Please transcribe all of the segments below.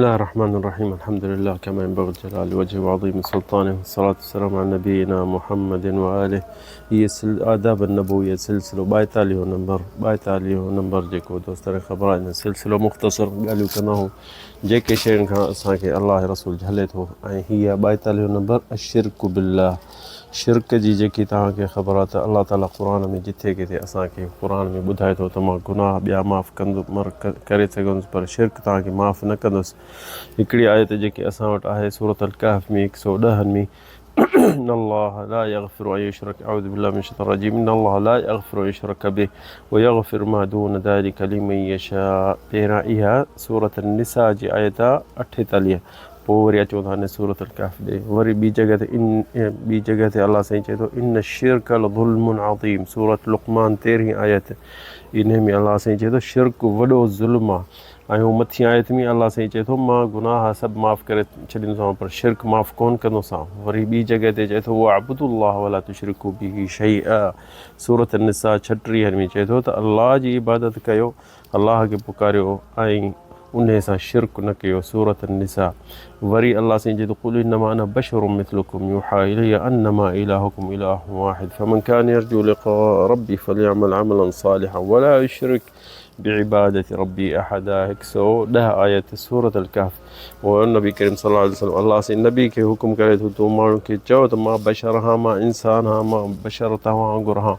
الله الرحمن الرحيم الحمد لله كما ينبغي لجلال وجهه وعظيم سلطانه والصلاة والسلام على نبينا محمد وآله هي آداب النبوية سلسلو ٻائيتاليهون نمبر ٻائيتاليهون نمبر جيڪو دوستن کي خبر آهي ان سلسلو مختصر ڳالهيون ڪندا آهيون جيڪي شين کان اسان کي الله رسول جهلي ٿو ۽ هي آهي ٻائيتاليهون نمبر الشرڪ بالله شرڪ جي جيڪي توهان کي خبر آهي ته الله تعالي قرآن ۾ جٿي ڪٿي اسان کي قرآن ۾ ٻڌائي ٿو ته مان گناهه ٻيا معاف ڪندو ڪري سگهندس پر شرڪ توهان کي معاف نه ڪندس هڪڙي آيت جيڪي اسان وٽ آهي سورة الڪهف ۾ هڪ سو ڏهن ۾ ان الله لا يغفر ان يشرك اعوذ بالله من الشيطان الرجيم ان الله لا يغفر ان يشرك به ويغفر ما دون ذلك لمن يشاء پهريان اها سورة النساء جي آيت 48 پوء وري اچون ٿا هن سورة الڪهف ڏي وري ٻي جڳهه تي ان ٻي جڳهه تي الله سائين چئي ٿو ان الشرڪ لظلم عظيم سورة لقمان تيرهين آيت انهي ۾ الله سائين چئي ٿو شرڪ وڏو ظلم آ ۽ هو مٿين آيت ۾ الله سائين چئي ٿو مان گناهه سڀ معاف ڪري ڇڏيندوسانو پر شرڪ معاف ڪون ڪندوسانو وري ٻي جڳهه تي چئي ٿو واعبدوا الله ولا تشرڪوا به شيئا سورة النساء ڇٽيهن ۾ چئي ٿو ته الله جي عبادت ڪيو الله کي پڪاريو ۽ انهي سان شرڪ نه ڪيو، سورة النساء، وري الله سائين چئي ٿو قل انما انا بشر مثلڪم يوحي الي انما الهڪم اله واحد فمن ڪان يرجو لقاء ربي فليعمل عملا صالحا ولا يشرڪ بعبادة ربي احدا هڪ سو ڏهه آيت سورة الڪهف نبي ڪريم صلي الله عليه وسلم الله سائين نبي کي حڪم ڪري ٿو تون ماڻهن کي چئو ته مان بشر هان مان انسان هان مان بشر توهان وانگر هان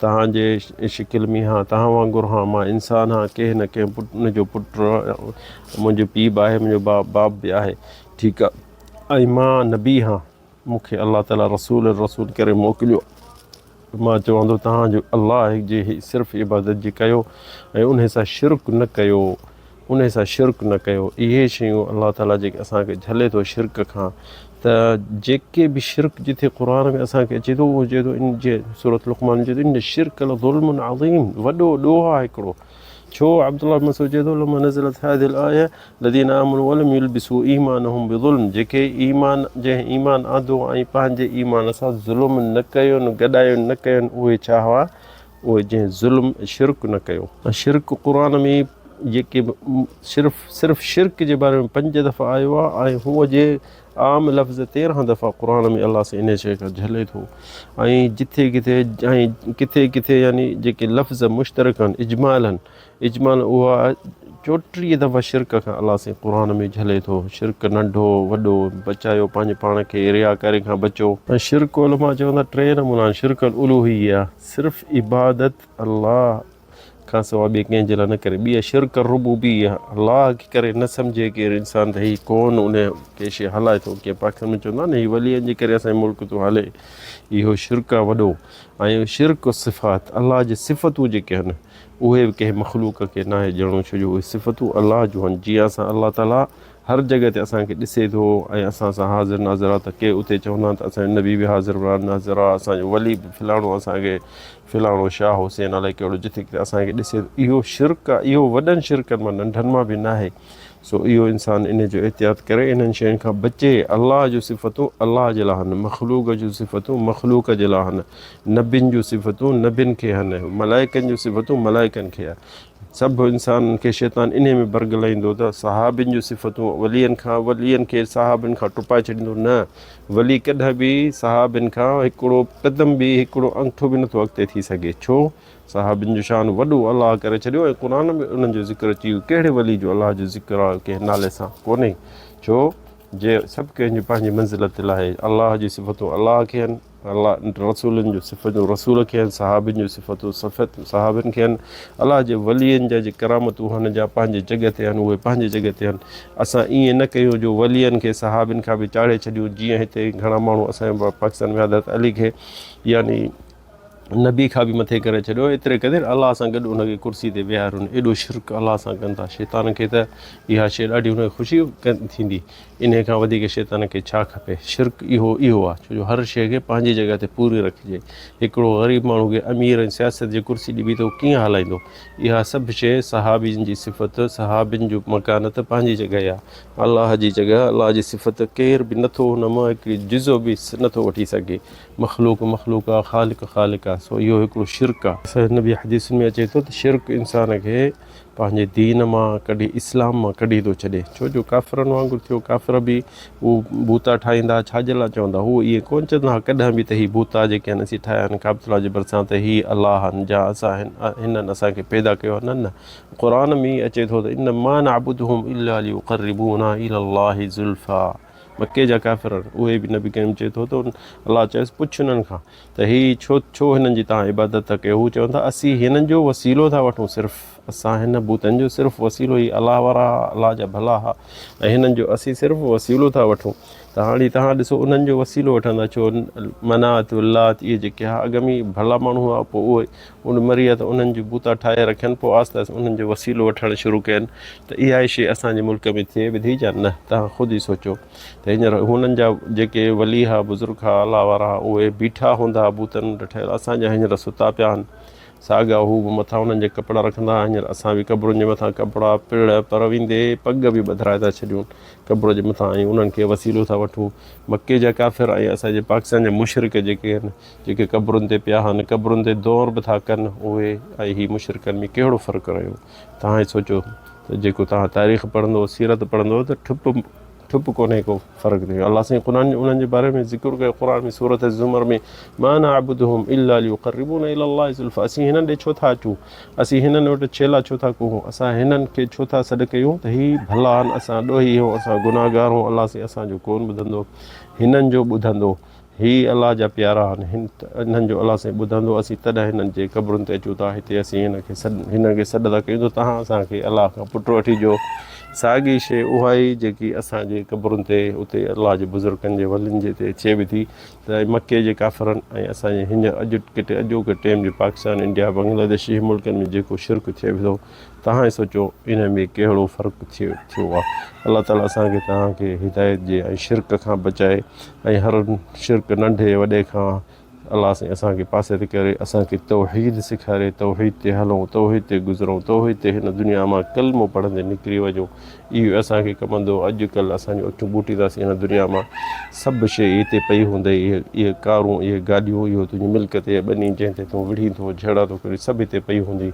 توهان جي شڪل ۾ هان، توهان وانگر هان، مان انسان هان، ڪنهن نه ڪنهن پٽ ان جو پٽ منهنجو پيء به آهي، منهنجو باپ به آهي، ٺيڪ آ ۽ مان نبي هان، مون کي الله تعاليٰ رسول الرسول ڪري موڪليو، مان چوان ٿو توهان جو الله جي صرف عبادت جي ڪيو ۽ انهي سان شرڪ نه ڪيو. انهي سان شرڪ نه ڪيو. اهي شيون الله تعاليٰ جيڪي اسان کي جهلي ٿو شرڪ کان ته جيڪي به شرڪ جٿي قرآن ۾ اسان کي اچي ٿو اهو چئي ٿو ان جي سورة لقمان ۾ چئي ٿو ان الشرڪ لظلم عظيم وڏو ڏوهه آهي هڪڙو ڇو عبدالله بن مسعود چئي ٿو لما نزلت هذه الايه الذين آمنوا ولم يلبسوا ايمانهم بظلم جيڪي ايمان جنهن ايمان آندو ۽ پنهنجي ايمان سان ظلم نه ڪيو گڏايو نه ڪيو اهي ڇا هئا اهي جنهن ظلم ۽ شرڪ نه ڪيو. ۽ شرڪ قرآن ۾ جيڪي صرف صرف شرڪ جي باري ۾ پنج دفعا آيو آهي ۽ هونء جي عام لفظ تيرهن دفعا قرآن ۾ الله سائين انهي شيء کان جهلي ٿو ۽ جٿي ڪٿي ۽ ڪٿي ڪٿي يعني جيڪي لفظ مشترڪ آهن اجمالاً اجمالاً اها چوٽيهه دفعا شرڪ کان الله سائين قرآن ۾ جهلي ٿو. شرڪ ننڍو وڏو بچايو پنهنجي پاڻ کي رياڪاري کان بچو. ۽ شرڪ علماء چون ٿا ٽي نمونا آهن شرڪ الالوهيه صرف عبادت الله کان سواء ٻئي ڪنهن جي لاء نه ڪري ٻي آهي شرڪ الربوبيه الله کي ڪري نه سمجهي ڪير انسان ته هي ڪون ان ڪي شي هلائي ٿو ڪي پاڪستان ۾ چوندا آهن هي ولين جي ڪري اسان جو ملڪ ٿو هلي اهو شرڪ آهي وڏو ۽ شرڪ الصفات الله جي صفتون جيڪي آهن اهي به ڪنهن مخلوق کي ناهي ڏيڻو ڇو جو اهي صفتون الله جون آهن جيئن اسان الله تعالي هر جڳهه تي اسان کي ڏسي ٿو ۽ اسان سان حاضر ناظر آهي ته ڪي اتي چوندا آهن ته اسان جو نبي به حاضر ناظر آهي اسان جو ولي به فلاڻو اسان کي فلاڻو شاهه حسين الائي ڪهڙو جٿي ڪٿي اسان کي ڏسي ٿو اهو شرڪ آهي اهو وڏن شرڪن مان ننڍن مان به ناهي سو اهو انسان انهي جو احتياط ڪري انهن شين کان بچي الله جون صفتون الله جي لاء آهن مخلوق جون صفتون مخلوق جي لاء آهن نبين جون صفتون نبين کي آهن ملائڪن جون صفتون ملائڪن کي آهن سڀ انسانن کي شيطان انهي ۾ برغلائيندو ته صحابين جون صفتون ولين کان ولين کي صحابين کان ٽپائي ڇڏيندو نه ولي ڪڏهن به صحابين کان هڪڙو قدم به هڪڙو انگٺو به نٿو اڳتي ٿي سگهي ڇو صحابين جو شان وڏو الله ڪري ڇڏيو ۽ قرآن ۾ انهن جو ذڪر اچي ويو ڪهڙي ولي جو الله جو ذڪر آيو ڪنهن نالي سان ڪونهي ڇو جي سڀ ڪنهن جي پنهنجي منزلت لاهي الله جي صفتون الله کي آهن الله رسولن جو صفتون رسول کي آهن صحابين جون صفتون صفت صحابين کي آهن الله جي ولين جا جي ڪرامتون هن جا پنهنجي جڳهه تي آهن اهي پنهنجي جڳهه تي آهن اسان ائين نه ڪيون جو ولين کي صحابين کان به چاڙهي ڇڏيون جيئن هتي گهڻا ماڻهو اسان جي پاڪستان ۾ حضرت علي کي يعني نبي کان به مٿي ڪري ڇڏيو ايتري قدر الله سان گڏ ان کي ڪرسي تي ويهارين ايڏو شرڪ الله سان ڪن ٿا شيطان کي ته اها شيء ڏاڍي ان کي خوشي ٿيندي انهي کان وڌيڪ شيطان کي ڇا کپي شرڪ اهو اهو آهي ڇو جو هر شيء کي پنهنجي جڳهه تي پوري رکجي هڪڙو غريب ماڻهو کي امير ۽ سياست جي ڪرسي ڏبي ته هو ڪيئن هلائيندو اها سڀ شيء صحابين جي صفت صحابين جو مڪانت پنهنجي جڳهه آهي الله جي جڳهه الله جي صفت ڪير به نٿو هن مان هڪڙي جزو به نٿو وٺي سگهي مخلوق مخلوق آ، خالق خالق آ. آهي سو اهو هڪڙو شرڪ آهي. صحيح نبي حديثن ۾ اچي ٿو ته شرڪ انسان کي پنهنجي دين مان ڪڍي اسلام مان ڪڍي ٿو ڇڏي ڇو جو ڪافرن وانگر ٿيو ڪافر به هو بوتا ٺاهيندا ڇا جي لاء چوندا هو ائين ڪونه چوندا ها ڪڏهن به ته هي بوتا جيڪي آهن اسين ٺاهيا آهن ڪعبة الله جي ڀرسان ته هي الله آهن جا اسان هنن اسان کي پيدا ڪيو آهي نه نه قرآن ۾ اچي ٿو ته ان ما نعبدهم الا ليقربونا الى الله زلفا مڪي جا ڪافر اهي به نبي ڪريم چئي ٿو ته الله چيس پڇ انهن کان ته هي ڇو ڇو هنن جي توهان عبادت ٿا ڪيو؟ هو چون ٿا اسين هنن جو وسيلو ٿا وٺون صرف اسان هن بتن جو صرف وسيلو هي الله وارا ها الله جا ڀلا ها ۽ هنن جو اسين صرف وسيلو ٿا وٺون ته هاڻي توهان ڏسو انهن جو وسيلو وٺندا ڇو منات لات اهي جيڪي ها اڳ ۾ ڀلا ماڻهو هئا پوء اهي ان مري ويا ته انهن جون بوتا ٺاهي رکين پوء آهستي آهستي انهن جو وسيلو وٺڻ شروع ڪين ته اها ئي شيء اسان جي ملڪ ۾ ٿئي به ٿي يا نه توهان خود ئي سوچو ته هينئر هنن جا جيڪي ولي ها، بزرگ ها، الله وارا ها، اهي بيٺا هوندا ها بوتن وٽ ٺهيل، اسان جا هينئر ستا پيا آهن. ساڳا هو به مٿان انهن جي ڪپڙا رکندا ها، هينئر اسان به قبرن جي مٿان ڪپڙا، پڙ، پر ويندي پڳ به ٻڌرائي ٿا ڇڏيون قبر جي مٿان ۽ انهن کي وسيلو ٿا وٺون. مڪي جا ڪافر ۽ اسان جي پاڪستان جا مشرڪ جيڪي آهن، جيڪي قبرن تي پيا آهن، قبرن تي دور به ٿا ڪن، اهي ۽ هي مشرڪن ۾ ڪهڙو فرق رهيو؟ توهان ئي سوچو ته جيڪو توهان تاريخ پڙهندو، سيرت پڙهندو ته ٺپ ٺپ ڪونهي ڪو فرق ٿيو الله سائين قرآن انهن جي باري ۾ ذڪر ڪيو قرآن ۾ سورت الزمر ۾ ما نعبدهم الا ليقربونا الى الله زلفا اسين هنن ڏي ڇو ٿا اچون اسين هنن وٽ ڇيلا ڇو ٿا ڪهون اسان هنن کي ڇو ٿا سڏ ڪيون ته هي ڀلا آهن اسان ڏوهي آهيون اسان گناهگار آهيون الله سائين اسان جو ڪون ٻڌندو هنن جو ٻڌندو هي الله جا پيارا آهن، هن انهن جو الله سائين ٻڌندو، اسين تڏهن هنن جي قبرن تي اچون ٿا، هتي اسين هن کي سڏ هنن کي سڏ ٿا ڪيون ته توهان اسان کي الله کان پٽ وٺي ڏيو. ساڳي شيء اها ئي جيڪي اسان جي قبرن تي اتي الله جي بزرگن جي ولين جي تي اچي به ٿي ته مڪي جي ڪافرن ۽ اسان جي هينئر اڄ اڄوڪي ٽيم جي پاڪستان انڊيا بنگلاديش جي ملڪن ۾ جيڪو شرڪ ٿئي به ٿو توهان ئي سوچو ان ۾ ڪهڙو فرق ٿيو آهي. الله تعالي اسان کي توهان کي هدايت ڏي ۽ شرڪ کان بچائي ۽ هر شرڪ ننڍي وڏي کان الله سائين اسان کي پاسي تي ڪري اسان کي توحيد سيکاري توحيد تي هلون توحيد تي گذرون توحيد تي هن دنيا مان ڪلمو پڙهندي نڪري وڃون اهو اسان کي ڪم اندو اڄ ڪلهه اسان جون اکيون ٻوٽينداسين هن دنيا مان سڀ شيء هتي پئي هوندئي اهي اهي ڪارون اهي گاڏيون اهو تنهنجي ملڪيت اها ٻني جنهن تي تون وڙهين ٿو جهيڙا ٿو ڪرين سڀ هتي پئي هوندي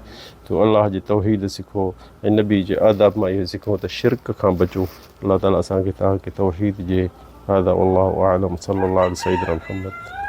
تو الله جي توحيد سکو ۽ نبي جي آداب مان اهو سکو ته شرڪ کان بچو الله تعالي اسان کي توهان کي توحيد جي هذا والله اعلم صلي الله علي سيدنا محمد.